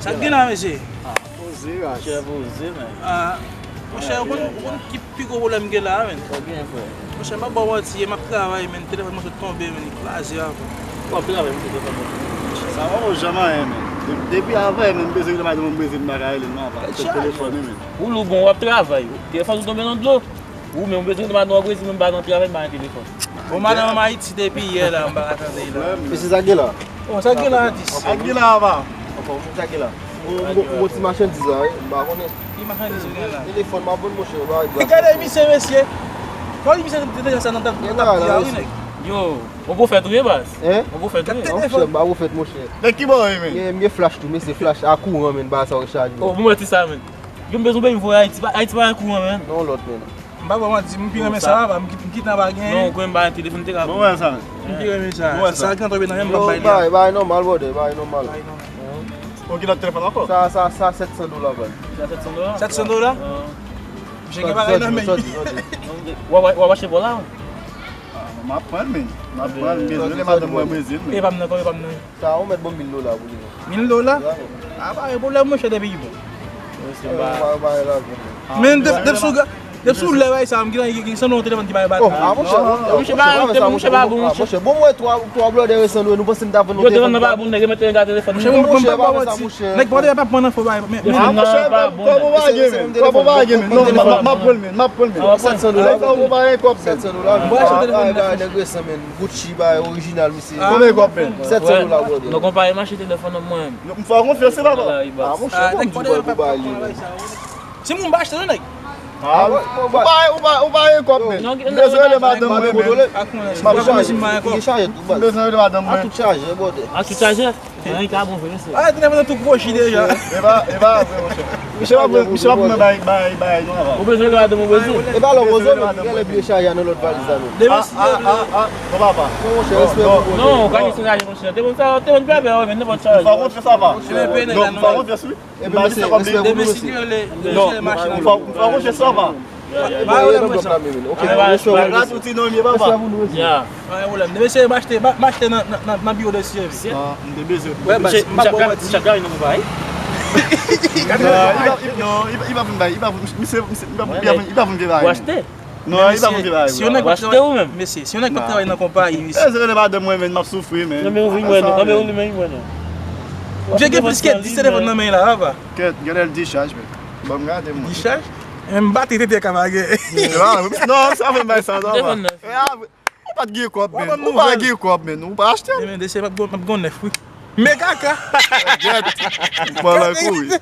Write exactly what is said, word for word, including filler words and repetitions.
Sa k gen la, mesye? Poze, ras. Chè poze, men. Ah, monchè, ou konn, ou konn ki pi gwo pwoblèm m gen la, men? Sa gen, frè? Monchè, m pa ba w manti, m ap travay, men telefòn mwen sot tonbe, men li kraze a, frè. W ap travay pou telefòn mwen. Sa pa bon, janm anyen, men. De- Depi avan, men, m bezwen rele madanm mwen, m bezwen m pa ka rele l, non, apa. Telefòn, men. Ou lou bon, w ap travay. Telefòn ou tonbe nan dlo. Ou menm, ou bezwen rele madanm w, ou bezwen menm pa nan travay, m pa nan telefòn. Bon, madanm an Ayiti depi yè la, m pa ka tande l la. Mesye, sa gen la? Bon, sa gen la, atis? Sa gen la, apa? Anfòm, sa gen la? Bon, bon, bon, ti machandiz la, wi, m pa konnen. Ki machandiz ou gen la? Telefòn, m ap vann, monchè, ba, ba. Gade misye, mesye. Fò li misye te deja sa nan tan, nan tan, wi, nèg. Yo, yon pwofèt ou ye, baz? Hein? Yon pwofèt ou ye? Non, monchè, m pa pwofèt, monchè. Nan ki bò ou ye, men? M gen, m gen flash tou, mesye, flash a kouran, men, ba sa rechaje. Oh, bon, mwen ti sa, men. Yo, m bezwen peye m voye Ayiti. Ayiti pa gen kouran, men. Non, lòt, men. M pa ba w manti, m pi renmen sa, m kit- m kite anba gen. Non, kwen m ba yon telefòn, te ka. Bon, wè sa. M pi renmen sa. Bon, wè sa. Sa ki antre nan men m, m pa bay li. Bay, bay nòmal, brother, bay nòmal. Bay nòmal. Ou gen lòt telefòn ankò? Sa, sa, sa, sèt san dola, baz. Sa sèt san dola? Sèt san dola? Misye gen bagay nan men. Sòti, sòti, sòti. W ap, w ap achte bò la? M ap pran l, men. M ap pran l, men. Rele madanm mwen Brezil, men. E pa m nan, e pa m nan. Sa, ou mèt ban m mil dola pou li, non. Mil dola? A, pa gen pwoblèm, monchè, depi li bon. Yo, se ba. Ou pa, ou pa gen lajan, non. Men, depi, depi sou ga-, depi sou lè bay sa, m gen, gen, gen san nan telefòn ki pa gen batri. Oh, a, monchè, monchè, monchè, pa fè sa, monchè, pa bon, monchè. Monchè, bon, mwen, twa, twa blòdè resan nou, nou panse m ta vann nou telefòn. Yo te vann nan pa bon, nèg yo mete yon gade telefòn. Monchè, monchè, pa fè sa, monchè. Nèg blòdè pa pran nan fo bay, men, men. A, monchè, kòb ou pa gen, men. Kòb ou pa gen, men. Non, m ap, m ap pran l, men. M ap pran l, men. Sèt san dola. Kòb ou pa gen kòb, men. Sèt san dola. Mwen achte telefòn sa. Nèg resan, men. Gucci, bay, orijinal, misye. Konbyen kòb, men? Sèt san dola, brother. Non, konpayi m achte telefòn nan mwen. M fè w konfyans, se papa. Ah, monchè, ah, bon, nèg ti bòy pou bay li, men. Si moun pa achte, non, nèg. Ah, ou pa, ou pa, ou pa gen kòb, men. M bezwen rele madanm mwen, men. M ap chaje. M bezwen rele madanm mwen. A tout chaje, brother. A tout chaje? Anyen ka bon vre, mesye. Ah, telefòn nan tou kwochi deja. E pa, e pa vre, monchè. Misye pa, misye pa pou mwen bay, bay, bay, non, apa. Ou bezwen rele madanm ou bezwen. E pa lè w poze, men, gen lè bliye chaje a nan lòt valiz la, men. Ah, ah, ah, ah, bon, papa. Non, monchè, respè pou ou. Non, ou ka gen chaje, monchè. Te bon sa, te bon bèbè, men nenpòt chaje. Ou pa konfyans, apa. Non, ou pa konfyans, wi. Epi, mesye, respè pou nou, mesye. Non, m pa, m pa konfyans, apa. Ba yo lè mwen sa. Ok, respè pou nou, mesye. Respè pou nou, mesye. Ya. Pa gen pwoblèm. Mesye, m achte, m achte nan, nan, nan, nan biwo de sèvis. Ah, m te bezwen. Wè, baz, m pa bon manti. Chak gari nan konpayi. Non, li pa, li pa, li pa vin bay, li pa, misye, misye, li pa, li pa vin, li pa vin vye bay. Ou achte? Non, li pa vin vye bay. Si yon nèg k ap travay, mesye, si yon nèg k ap travay nan konpayi, misye. Ese rele madanm mwen, men, m ap soufri, men. Non, men ou vin wè, non. Non, men ou vin wè, non. Misye gen plis ke dis telefòn nan men la, papa. Kèt, genlè l dichaj, men. Ban m gade, mwen. Dichaj? Menm batri tete ka pa gen. Non, sa fè bay sa, non. Telefòn nan. Ou pa t gen kòb, men. Ou pa gen kòb, men. Ou pa achte. Men, men, de se m ap gon, m ap gon nèf, wi. Men kaka. Gèt. Ou pran nan kouri.